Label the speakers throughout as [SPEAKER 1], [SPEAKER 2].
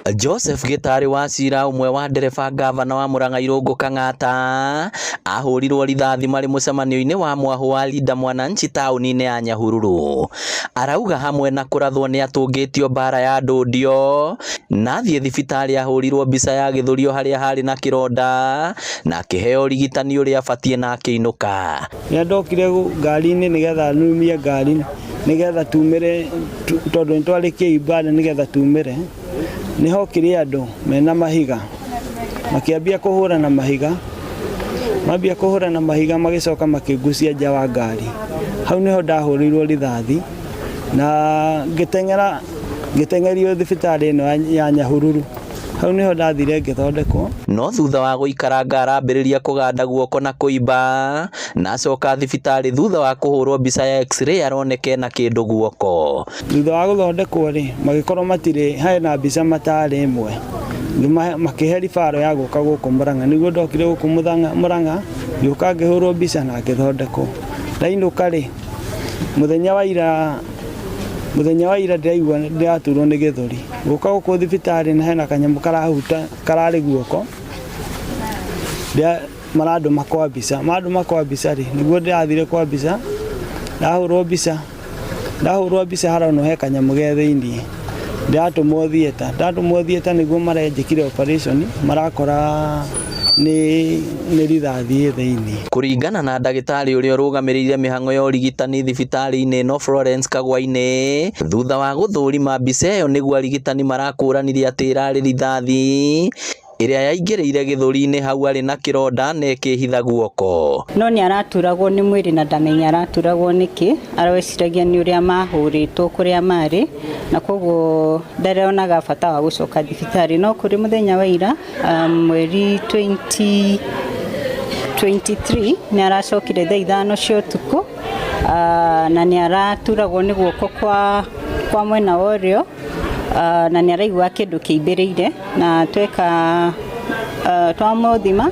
[SPEAKER 1] Joseph Gĩtarĩ wa cira ũmwe wa ndereba ngavana wa Murang'a Irũngũ Kang'ata ahũrirwo rithathi marĩ mũcemanio-inĩ wa mwahũ wa Linda Mwananchi taũni-inĩ ya Nyahururu. Arauga hamwe na kũrathwo nĩ atũngĩtio mbara ya ndũndio na athiĩ thibitarĩ ahũrirwo mbica ya gĩthũri o harĩa harĩ na kĩronda na akĩheo ũrigitani ũrĩa abatiĩ na akĩinũka.
[SPEAKER 2] Rĩrĩa ndokire ngari-inĩ nĩgetha numie ngari nĩgetha tumĩre tondũ nĩ twarĩkia ibada nĩgetha tumĩre, nĩ hokire andũ mena mahiga makĩambia kũhũra na mahiga, mambia kũhũra na mahiga magĩcoka makĩngucia nja wa ngari. Hau nĩho ndahũrĩirwo rithathi na ngĩteng'era ngĩteng'erio thibitarĩ ĩno ya Nyahururu. Hau nĩho ndathire ngĩthondekwo.
[SPEAKER 1] No thutha wa gũikaranga arambĩrĩria kũganda guoko na kũimba na acoka thibitarĩ thutha wa kũhũrwo mbica ya x-ray aroneka ena kĩndũ guoko.
[SPEAKER 2] Thutha wa gũthondekwo rĩ, magĩkorwo matirĩ hena mbica matarĩ ĩmwe, makĩhe ribaro ya gũka gũkũ Mũrang'a. Nĩguo ndokire gũkũ Mũrang'a, ngĩũka ngĩhũrwo mbica na ngĩthondekwo. Ndainũka rĩ, mũthenya wa ira mũthenya wa ira ndĩraigua ndĩraturwo nĩ gĩthũri. Gũka gũkũ thibitarĩ na hena kanyamũ karahuta kararĩ guoko, marandũma kwa mbica, mandũma kwa mbica rĩ, nĩguo ndĩrathire kwa mbica, ndahũrwo mbica, ndahũrwo mbica haronwo he kanyamũ ge thĩiniĩ, ndĩratũmwo theatre, ndatũmwo theatre nĩguo marenjĩkire operation, marakora nĩ rithathi ĩ thĩiniĩ.
[SPEAKER 1] Kũringana na ndagĩtarĩ ũrĩa ũrũgamĩrĩire mĩhang'o ya ũrigitani thibitarĩ-inĩ ĩno Florence Kagwainĩ, thutha wa gũthũrima mbica ĩyo nĩguo arigitani marakũranire atĩ ĩrarĩ rithathi ĩrĩa yaingĩrĩire gĩthũri-inĩ hau arĩ na kĩronda na ĩkĩhitha guoko.
[SPEAKER 3] No nĩ araturagwo nĩ mwĩrĩ na ndamenya araturagwo nĩkĩ, areciragia nĩ ũrĩa mahũrĩtwo kũrĩa marĩ na koguo ndaronaga bata wa gũcoka thibitarĩ. No kũrĩ mũthenya wa ira mweri 2023 nĩ aracokire thaa 5 cia ũtukũ na nĩ araturagwo nĩ guoko kwa mwena wa ũrĩo na nĩ araigua kĩndũ kĩimbĩrĩire na tweka twamũthima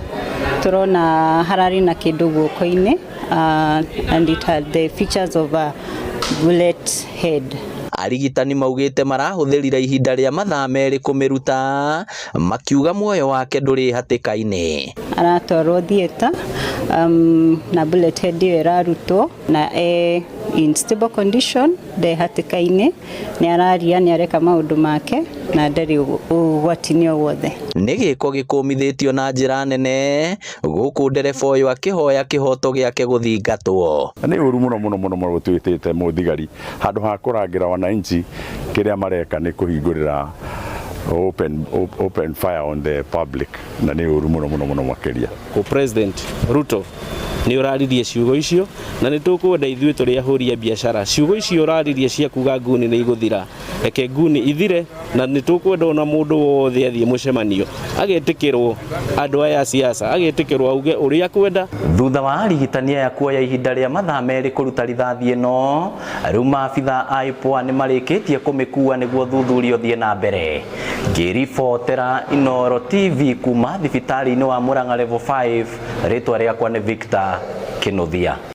[SPEAKER 3] tũrona hararĩ na kĩndũ guoko-inĩ and it had the features of a bullet head.
[SPEAKER 1] Arigitani maugĩte marahũthĩrire ihinda rĩa mathaa 2 kũmĩruta makiuga muoyo wake ndũrĩ hatĩka-inĩ.
[SPEAKER 3] Aratwarwo theatre na bullet head ĩyo ĩrarutwo na in stable condition, nde hatĩka-inĩ, nĩ araria, nĩ areka maũndũ make na ndarĩ ũgwati-inĩ o wothe.
[SPEAKER 1] Nĩ gĩko gĩkũmithĩtio na njĩra nene gũkũ ndereba ũyũ akĩhoya kĩhoto gĩake gũthingatwo.
[SPEAKER 4] Nĩ ũru mũno mũno mũno mũno twĩtĩte mũthigari handũ ha kũrangĩra wananchi, kĩrĩa mareka nĩ kũhingũrĩra open fire on the public, na nĩ ũru mũno mũno mũno makĩria.
[SPEAKER 5] Kũ President Ruto, nĩ ũraririe ciugo icio na nĩ tũkwenda ithuĩ tũrĩ ahũri a biacara, ciugo icio ũraririe cia kuga nguni nĩ igũthira, reke nguni ithire, na nĩ tũkwenda ona mũndũ wothe athiĩ mũcemanio agetĩkĩrwo, andũ aya a siasa agetĩkĩrwo auge ũrĩa kwenda.
[SPEAKER 1] Thutha wa arigitani aya kuoya ihinda rĩa mathaa 2 kũruta rithathi ĩno, rĩu maabitha a IPOA nĩ marĩkĩtie kũmĩkua nĩguo ũthuthuria ũthiĩ na mbere. Ngĩribotera Inooro TV kuma thibitarĩ-inĩ wa Murang'a Level 5, rĩtwa rĩakwa nĩ Victor Kinuthia.